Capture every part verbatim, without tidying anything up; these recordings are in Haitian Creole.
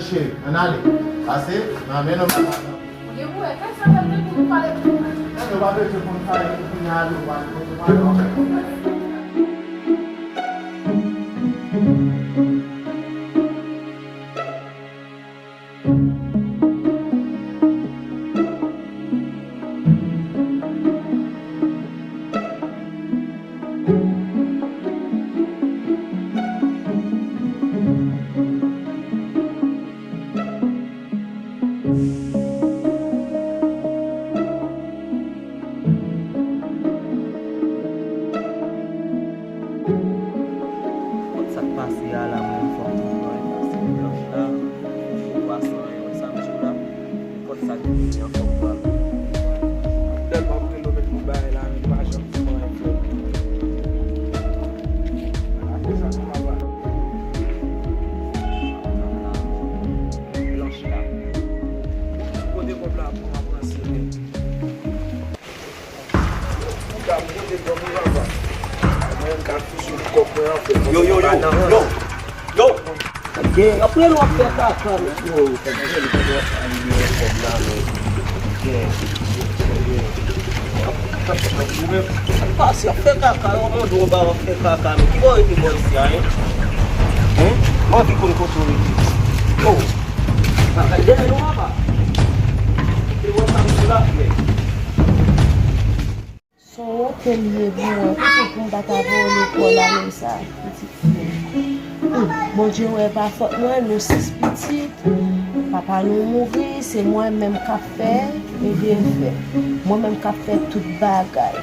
Cheri, ann ale. Pase, nan men nou. Ou gen pou wè, kay sa fè l te pou nou pale pou nou. Nan, nou pa bezwen konn sa, e pou kounye a, nou pale, nou pale, nou pale. Sa k pase a la, mwen fòk mwen pase blanch la, pou pwason yo, sa m di w la. Konn sa k vini an fòk pral. Lè m ap rele w met pou bagay la, men pa janm di mwen anyen frè m. Apre sa, nou papa. Blanch la. Kote kòb la pou m ap ranse men. Yo, yo, yo, yo. Yo. Apre nou ap fè kaka, mesye. Pase ap fè kaka, yo mande w ba w ap fè kaka, men ki bò rete bò isi a, en? En? M anvi konn kote w rete. Yo. Bagay dèyè nou anba. E wè sa m sou la fè. Son wote l ye vre, pitit, pou m pa ta voye w lekòl ane sa, pitit fi. Hum, Bondye wè pa fòt mwen, nou sis pitit. Papa nou mouri, se mwen menm k ap fè, ede l fè. Mwen menm k ap fè tout bagay.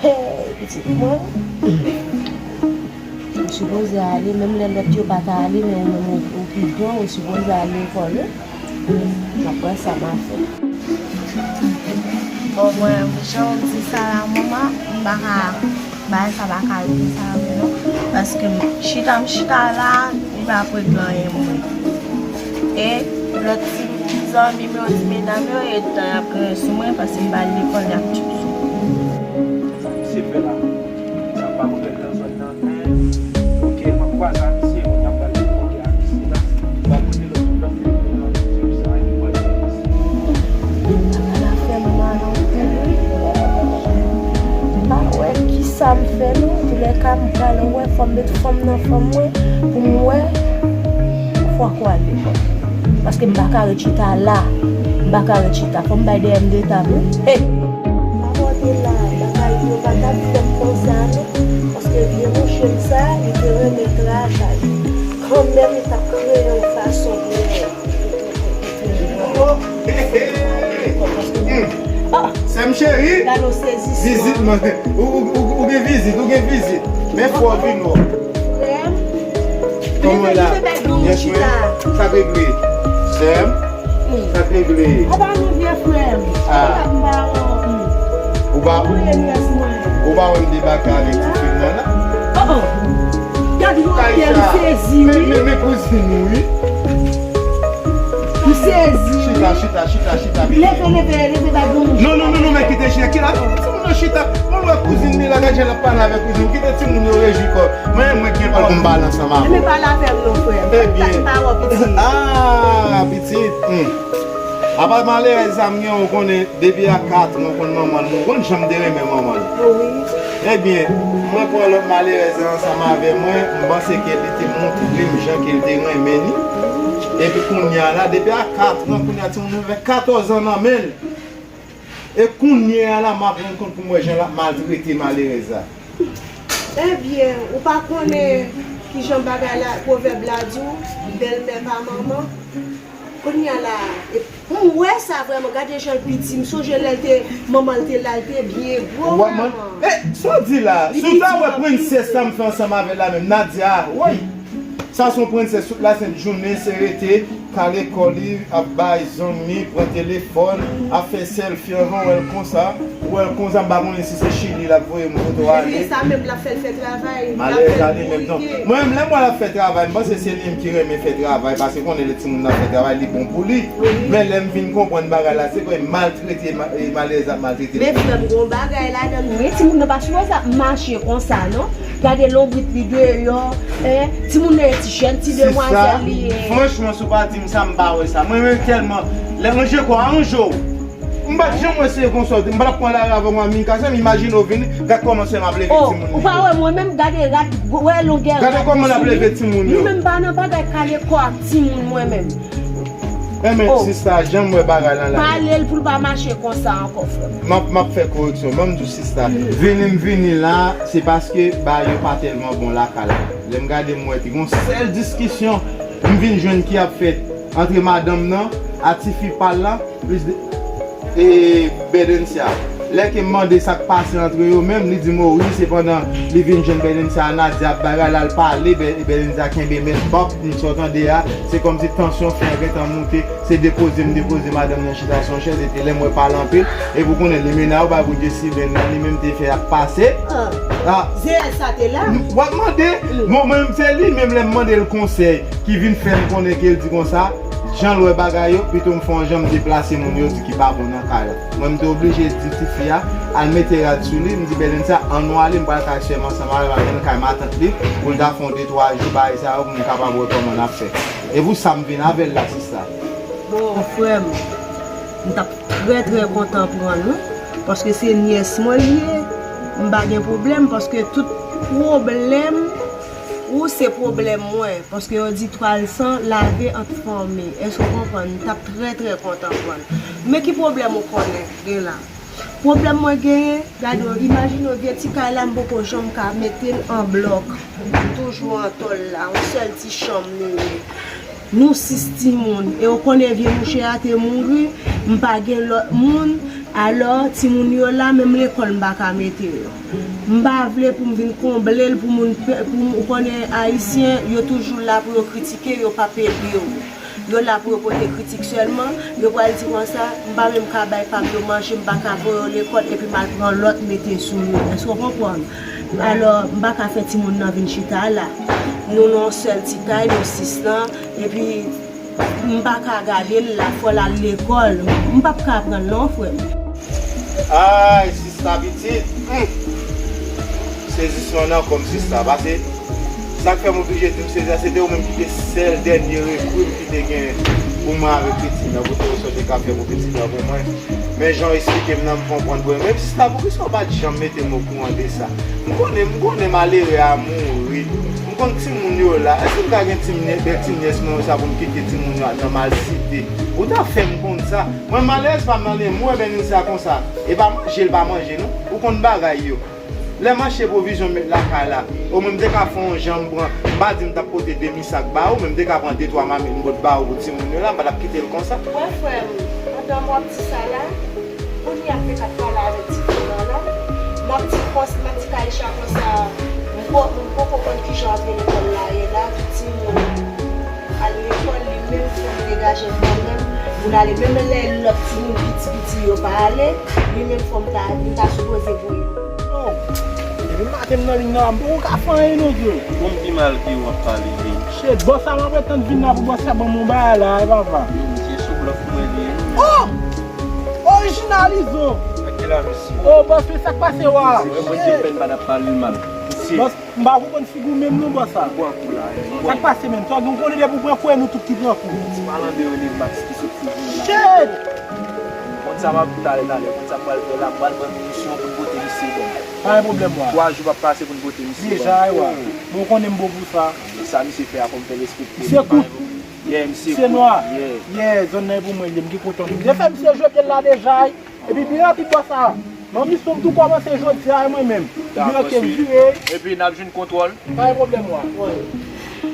Hey, pitit mwen. Ou sipoze ale, menm lè lòt yo pa ta ale, men ou menm ou, ou pi gran, ou sipoze ale lekòl wi. M ap wè sa m a fè. Bon, mwen, jan w di sa la, manman, m pa ka, bagay sa pa ka rete sa vre non. Paske m chita, m chita la, li pa ap regle anyen mwen. E lòt ti zanmi m yo, ti medam yo, e tan y ap genyen sou mwen, paske m pa al lekòl, y ap tchoup sou mwen. Sa misye fè la? Sa pa mwen fè nan zòn nan. Ok, m ap kwaze ak misye, kounye a m pral dekote ak misye la. M pral pote lòt sou plas, sa ki pral fè misye. Bagay la fè m mal anpil wi. M pa wè kisa m fè non. Antoulèka, m pral wè, fò m met fanm nan fanm mwen pou m wè. Fò k w al lekòl. Paske m pa ka ret chita la. M pa ka ret chita. Fò m bay dèyè m de tab wi. Hey! M pa monte la, bagay yo pa t ap fè m konsa non. Paske vye mouche m sa, li te renmen travay. Kanmenm, li t ap kreye yon fason pou mwen. Ah! Sè m cheri, gade w sezisman. Vizit mwen. Ou, ou, ou, ou gen vizit, ou gen vizit. Men fò w vin wè. Frè m. Kòman la? Yes, mwen. Sa regle. Sè m. Sa regle. Apa nou vye frè m. Ah. Apa m pa wè w. Ou pa, ou pa wè m debake avèk ti fi m nan la? Oh, oh. Gad yon kè m sezi wi. Men, men, men kouzin ou wi. M sezi wi. Chita, chita, chita, chita, pitit. Leve, leve, leve, bay granmoun. Non, non, non, non, men kite chen ki la. Timoun nan chita. Mwen wè kouzin li la, gad jan l ap pale avèk kouzin. Kite timoun yo rejwi kò. Mwen, mwen gen pòl pou m pale ansanm avè w. Men pale avè m non, frè m. Ebyen. M pa wè w, pitit. Ah, pitit. Hmm. Apa malerèz sa m gen, ou konnen, depi a kat an, ou konn manman l, ou konn jan m te renmen manman l. Wi. Ebyen, mwen pran lòt malerèz la ansanm avè mwen, m panse ke li te montre m jan ke l te renmen li. Epi kounye a la, depi a kat an, kounye a timoun nan fè katòz an nan men l. E kounye a la, m ap rann kont pou m wè jan l ap maltrete malerèz la. Ebyen, ou pa konnen kijan bagay la, pwovèb la di w, bèlmè pa manman. Kounye a la, e, m wè sa vrèman, gade jan l piti, m sonje lè l te, manman l te la, l te byen gwo vrèman. E, sa w di la, si w ta wè prensès sa m fè ansanm avè l la menm, Nadia, woy! Sa se yon prensès, tout lasent jounen se rete, kale kò li, ap bay zong li, pran telefòn, ap fè sèlfi, anvan w wè l konsa, ou wè l konsa, m pa konnen si se Chili l ap voye m kote w ale. Ebyen, sa menm l ap fè l fè travay, l ap fè l bourike. Mwen menm, lè m wè l ap fè travay, m panse se li menm ki renmen fè travay, paske konnen lè timoun nan fè travay, li bon pou li. Wi. Men lè m vin konprann bagay la, se kwè maltrete, ma-, e, malerèz ap maltrete. Men frè m, gon bagay ladan l, men timoun nan pa sipoze ap mache konsa, non. Gade lonbrit li deyò, en, timoun nan e ti jèn ti demwazèl li ye. Franchman, si w pa di m sa, m pa wè sa. Mwen menm tèlman, lè manje kwa an jou, m pa t janm wè se konsa, m pa t ap pran lari avè w, Aminka, sa m imajine w vini, gad kòman sè m ap leve timoun yo. Oh, ou pa wè mwen menm, gade rad, wè longè rad. Gade kòman l ap leve timoun yo. Mwen menm pa nan bagay kale kò ak timoun mwen menm. Enben, sista, jan m wè bagay lan la. Pale l pou l pa mache konsa ankò, frè m. M ap, m ap fè koreksyon. Ban m di w, sista, vini m vini la, se paske bagay yo pa tèlman bon lakay la. Lè m gade, m wè te gon sèl diskisyon m vin jwenn ki ap fèt antre madanm nan a tifi pa l la, plis de, e Bèdensya. Lè ke m mande sa k pase antre yo menm, li di m, o wi, se pandan li vin jwenn Bèdensya, Nadia ap bagay la, l pale, Bè-, Bèdensya kenbe men l, bòp, m sa w tande a, se kòmsi tansyon fè gentan monte, se depoze m depoze madanm nan chita sou yon chèz, epi lè m wè pale anpil, epi w konnen limena yo bay pou Jesivèn nan, li menm te fè ap pase. Ah, ah. Zeyèl sa te la? M, w ap mande, bon, mwen menm se li menm lè m mande l konsèy, ki vin fè m konnen ke l di konsa, jan l wè bagay yo, pito m fè yon jan m deplase moun yo di ki pa bon nan kay la. Mwen, m te oblije di tifi a, al mete rad sou li, m di Bèlennsa, ann nou ale, m pral kay sè m ansanm avè l, al jwenn kay matant li, pou l ta fè yon de twa jou, bagay sa yo, pou m kapab wè kòman n ap fè. E pou sa m vin avè l la, sista. Bon, frè m, m t ap trè, trè kontan pran l, wi, paske se nyès mwen li ye, m pa gen pwoblèm, paske tout pwoblèm ou se pwoblèm mwen, paske yo di twal san lave ant fanmi. Èske w konprann? M t ap trè, trè kontan pran l. Men ki pwoblèm ou konnen gen la? Pwoblèm mwen genyen, gade w, imajine w, vye ti kay la, m poko janm ka mete l an blòk. M toujou an tòl la, yon sèl ti chanm nou ye. Nou sis timoun, e w konnen vye mouche a te mouri, m pa gen lòt moun, alò timoun yo la, menm lekòl m pa ka mete yo. M pa vle pou m vin konble l pou moun, pou m, ou konnen Ayisyen, yo toujou la pou yo kritike, yo p ap ede w. Yo la pou yo pote kritik sèlman, yo pral di konsa, m pa menm ka bay pa m yo manje, m pa ka voye yo lekòl, epi m al pran lòt mete sou yo. Èske w konprann? Alò, m pa ka fè timoun nan vin chita la. Nou nan yon sèl ti kay, nou sis lan, epi m pa ka gade l la, fò l al lekòl. M p ap ka pran l non, frè m. Ay, sista pitit. Hmm. Sezisman nan kò m, sista. Pase, sa k fè m oblije di m sezi a, se te ou menm ki te sèl dènye rekri m ki te gen pou mwen avèk pitit lan, pou te ou sot te ka fè pou pitit lan pou mwen. Men jan w esplike m nan, m konprann vre. Men sista, poukisa w pa t janm mete m okouran de sa? M konnen, m konnen malere a mouri. M konn timoun yo la. Èske m ka gen ti nyè-, bèl ti nyès mwen yo sa pou m kite timoun yo nan malsite? Ou ta fè m konn sa. Mwen, malerèz pa m nan men mwen, Bèlennsa konsa. E pa manje l pa manje, non. Ou konn bagay yo. Lè m achte pwovizyon m met lakay la, omwen m te ka fè yon jan m pran, m pa di m t ap pote demi sak ba ou, men m te ka pran de twa mamit m pot ba ou pou timoun yo la, m pa t ap kite l konsa. Wè, frè m, pandan m w ap di sa la, kounye a m te ka pale avèk ti fi lan la, m ap di konsa, m ap di Kaïcha konsa, m po-, m poko konn kijan antre lekòl la ye la, tout timoun al lekòl, li menm fò m degaje m kanmenm pou l ale. Menm lè lòt timoun piti piti yo pa ale, li menm fò m ta, li ta sipoze voye. Oh, depi maten m nan liy nan la, m poko ka fè anyen non, bro. Bon, m pi mal ke w ap pale de. Shit, bòs sa m ap ret tann vin la pou bòs sa ban m yon bagay la, e papa. Yo, misye sou blòf mwen li ye. Oh! Orijinal Izo! Ak ki la, mesye? Oh, bòs, men sa k pase wa? Mwen, mwen, Jefèn pa t ap pale l mal. Mesye. Bòs, m pa konprann figi w menm non, bòs sa. Ou pran kou la, wi. Sa k pase menm? Sa w gen, ou konnen depi w pran kou, e nou tout ki pran kou. Ti malandren yo, Max ki sot figi w la. Shit! Konn sa m ap di talè, talè. Konn sa m pral fè la, m pral pran pinisyon pou n pote misye bon. Pa gen pwoblèm, wa. Twa jou p ap pase pou n pote misye bon. Deja, wi, wa. Bon, ou konnen m bon pou sa. E sa misye fè a, fò m fè l respekte. Misye kout. Yeah, misye kout. Misye nwa. Yeah. Yeah, zòn nan e pou mwen li ye, m ki kout li. M te fè misye jwe pye l la deja, wi. Epi byen rapid bò sa, manmi son m tou kòmanse jodi a, e mwen menm. Dakò, sweet. Epi n ap jwenn kontwòl. Pa gen pwoblèm, wa. Wi.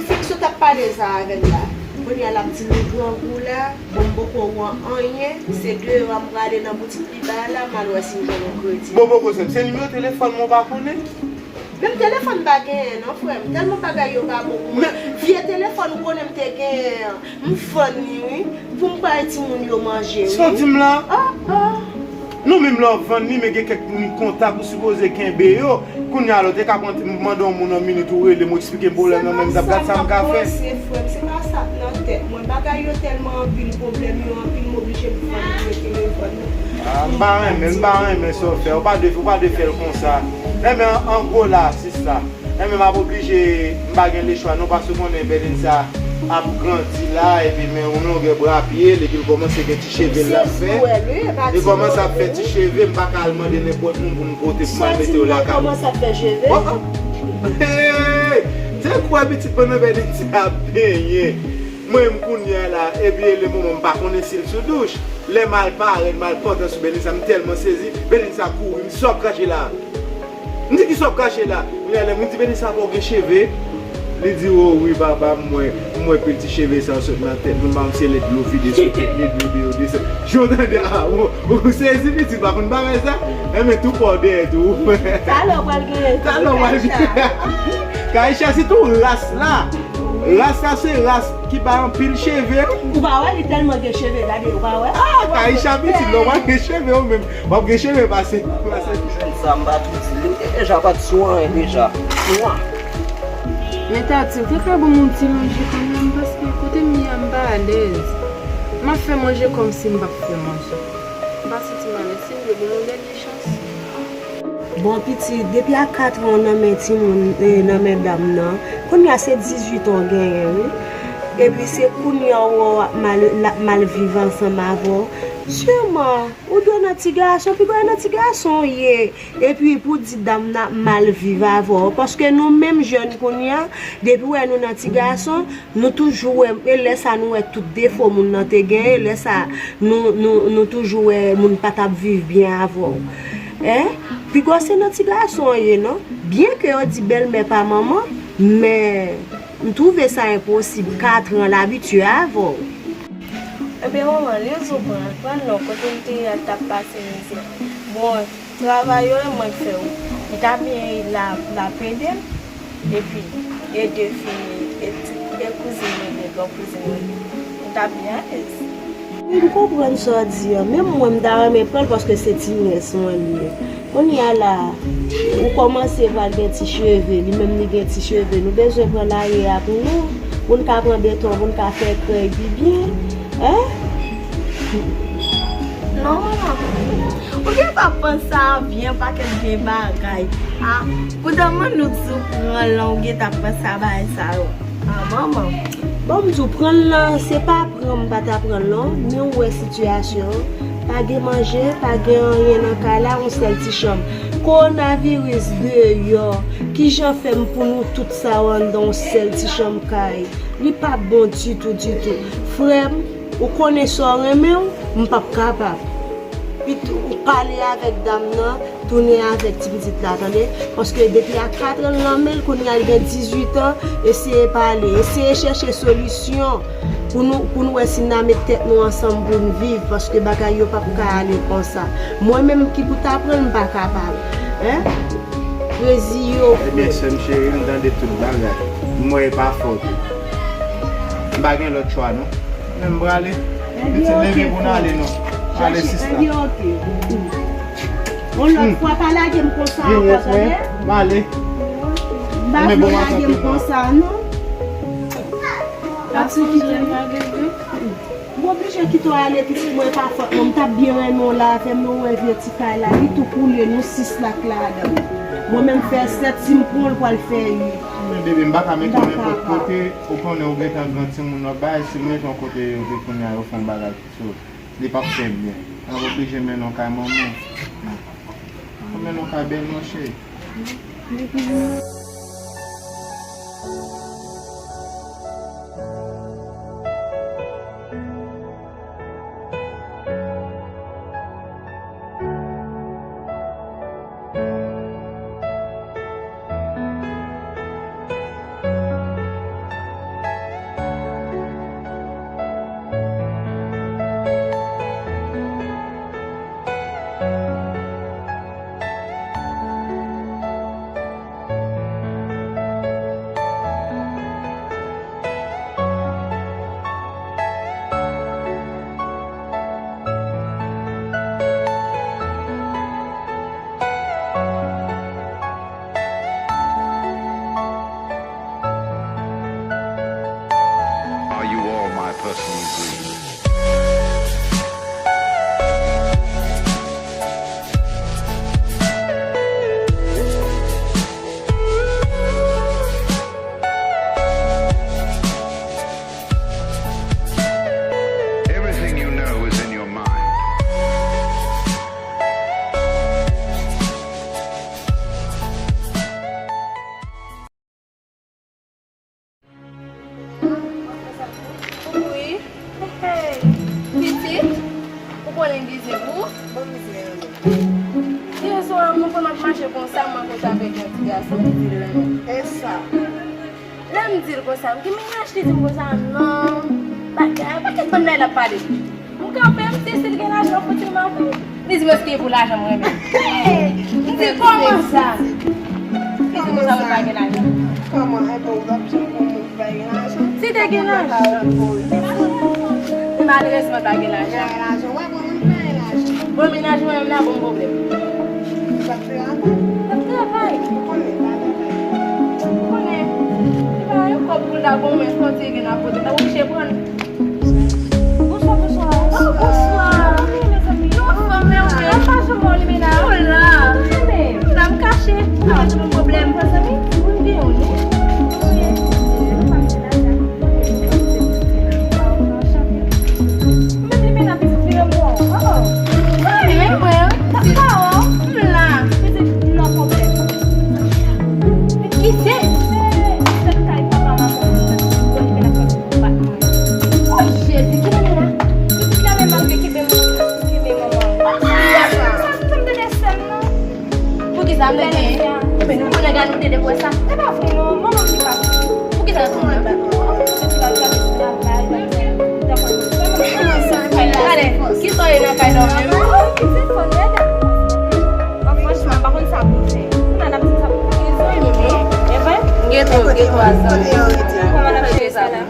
Fi k sot ap pale sa avè l la. Kounye a l ap di nou grangou la, bon, m poko wè anyen, se deyò a m prale nan boutik pi ba a la, m al wè si m jwenn yon kredi. Bon, bon, bon, se, se nimewo telefòn mwen w pa konnen? Menm telefòn m pa genyen non, frè m. Tèlman bagay yo pa bon pou mwen. Men vye telefòn ou konnen m te genyen an, m vann li, wi. Pou m bay timoun yo manje, wi. Sa w di m la? Ah, ah. Ou menm lè w vann li, men gen kèk moun kontak ou sipoze kenbe yo. Kounye a la, w te ka pran, mande yon moun yon minit, ou rele m, ou eksplike m pwoblèm nan, men m t ap gad sa m ka fè. Se pa sa k nan panse, frè m, se pa sa k nan tèt mwen. Bagay yo tèlman anpil, pwoblèm yo anpil, m oblije m vann li, mete yo vann nan. Ah, m pa renmen, m pa renmen sa w fè. Ou pa dwe, ou pa dwe fè l konsa. Renmen an, an gwo la, sista. Renmen m ap oblije, m pa gen lechwa non, paske w konnen Berlin sa ap grandi la, epi men yon longè bra pye l, epi l kòmanse gen ti cheve l ap fè. Li kòmanse ap fè ti cheve, m pa ka al mande nenpòt moun pou m pote pou m al mete yo lakay. Kòmanse ap fè cheve? Oh, oh. Hey! Te kwè pitit mwen nan Berlin sa ap benyen. Mwen menm kounye a la, epi e le moman m pa konnen si l sou douch. Lè m al parèt, m al pantan sou Berlin sa, m tèlman sezi, Berlin sa kouri, m sòp krache la. M di, "Kisa w ap kache la?" Kounye a lè m di, "Berlin sa pa w gen cheve?" Li di, "O wi, papa, m wè, m wè pil ti cheve sa sot nan tèt mwen, m pa konn se lè dlo vide sou tèt li, dlo deyò desann." Jan w tande a, ou, ou sezi pitit, pa konn bagay sa? Enben, tou pa w dèyè tou. Talè w pral gen, talè w pral gen. Kayicha, se tou ras la. Ras la se ras ki bay anpil cheve. Ou pa wè li tèlman gen cheve, gade, ou pa wè? Ah, Kayicha pitit, lè w pa gen cheve ou menm. W ap gen cheve pase, pase. Sa m pa tou di li, li deja pa t sou anyen deja. Mwa. Men Tati, ou te ka ban m yon ti manje kanmenm, paske kote m ye a, m pa alèz. M ap fè manje kòmsi m p ap fè manje. M pa santi m alèz, si m vle ban m yon dènye chans. Bon, pitit, depi a kat an w nan men timoun, eh, nan men dam nan, kounye a se dizuit an w genyen, wi. Epi se kounye a w wè w ap mal, l ap mal viv ansanm avè w. Siman, ou dwe nan ti gason, piga nan ti gason w ye. Epi pou di dam nan ap mal viv avè w, paske nou menm jèn kounye a, depi w wè nou nan ti gason, nou toujou wè, e lè sa nou wè tout defo moun nan te genyen, lè sa nou, nou, nou toujou wè moun pa t ap viv byen avè w. Hein? Piga se nan ti gason w ye, non? Byen ke yo di bèlmè pa manman, men m twouve sa enposib. Kat an l abitye avè w. Ebyen, manman, li di w pran l, pran l non, kote l te ye a, l t ap pase mizè. Bon, travay yo, e mwen k fè yo. Li ta byen, l ap, l ap ede m. Epi, ede fi, e ti, e kouzin mwen, e gran kouzin mwen. M ta byen alèz. Wi, m konprann sa w di a. Menm mwen, m ta renmen pran l paske se ti nyès mwen li ye. Kounye a la, ou kòmanse pral gen ti cheve, li menm li gen ti cheve. Nou bezwen pran lari a pou nou, pou n ka pran beton, pou n ka fè krèy pi byen. Hein? Non, manman. Ou gentan panse a vye pakèt vye bagay. Ah, pou dam nan nou di w pran l lan, ou gentan panse a bagay sa yo. Ah, manman. Bon, m di w pran l lan, se pa pran m pa ta pran l non, men w wè sitiyasyon an. Pa gen manje, pa gen anyen nan kay la, yon sèl ti chanm. Kowonaviris deyò, kijan fè m pou nou tout sa yo anndan yon sèl ti chanm kay? Li pa bon ditou, ditou. Frè m, ou konnen sa w renmen w, m p ap kapab. Pito ou pale avèk dam nan, tounen avèk ti pitit la, tande? Paske depi a kat an l nan men l, kounye a l gen dizuit an, eseye pale, eseye chèche solisyon pou nou, pou nou wè si n a met tèt nou ansanm pou n viv, paske bagay yo p ap ka ale konsa. Mwen menm ki pou ta pran l, m pa kapab. Hein? Reziye w, frè. Ebyen, sè m cheri, m tande tout bagay. M wè e pa fòt ou. M pa gen lòt chwa, non. Men m prale. Pitit, leve pou n ale, non. Ale, sista. Yon lòt fwa, pa lage m konsa ankò, tande? M ale. M pa vle lage m konsa, non. Ap sou kite m. M oblije kite w ale, pitit mwen, pa fòt mwen. M t ap byen renmen w la avè m, men w wè vye ti kay la, li tou koule, nou sis la k ladan l. Mwen menm fè sèt, si m pran l, pral fè uit. Men bebe, m pa ka mete w nenpòt kote, ou konnen ou gentan gran timoun w ap bay, si m mete w yon kote, yo vle kounye a, yo fè yon bagay sou, li p ap fè byen. M ap oblije mennen w kay manman w. Mwen mennen w kay bèl mwen, cheri. Konnen bizin pou ou. Bon, bizin anlè. Yè swa, mwen konn ap mache konsa, mwen kote avèk yon ti gason, li di l renmen. E sa? Lè m di l konsa, m gen mennaj ki di m konsa, non. Bagay, pakèt bann bagay l ap pale. M kanpe, m di si l gen lajan, fouti l maten. Li di m èske e pou lajan m renmen. M di kòman sa? Li di konsa mwen pa gen lajan. Kòman? Enben, ou t ap janm pou moun ki pa gen lajan? Si te gen lajan. Li malrezman pa gen lajan. Pa gen lajan. Wè, bon, moun pa gen lajan. Bon, mennaj mwen menm la, bon pwoblèm. Ou t ap travay? L ap travay. Ou konnen, pa travay. Ou konnen, li pa yon kòb pou l ta gon, men fò ti gen nan pote, ta oblije pran. Bonswa, bonswa. Oh, bonswa. Wi, mezanmi. Yo, fanm, men ou menm. Mwen pa janm wè w, Limena. Ou la. Ou la menm. M la, m kache. M pa janm gen pwoblèm. Mezanmi, ou gen yon non? Wi. Mwen, Limena, pitit li renmen w. Oh, oh. Mwen, mwen. Sa, sa, oh. M la. Pitit, m nan pwoblèm. Kise? Se, se kay papa m ak yon moun ki te nan fè bat mwen. Oh, Jezi, ki moun la? Pitit la menm ap vle kenbe moun, kenbe manman. Ah, sa, sa, sa m tande sè m nan. Poukisa m te genyen? Ebyen, nou konnen gade nou te de pou sa. E pa vre non, manman m li pa vre. Poukisa nou te bat mwen? Pitit la, pitit la, pitit la, pitit la. Ale, kisa w ye nan kay la w menm? Oh, pitit, fò n rete. Bon, franchman, m pa konn sa pou m fè. Kounya n ap di sa pou m fè. Wi, men. E vre? Gen twa, gen twa zan. Kòman n ap jere sa la?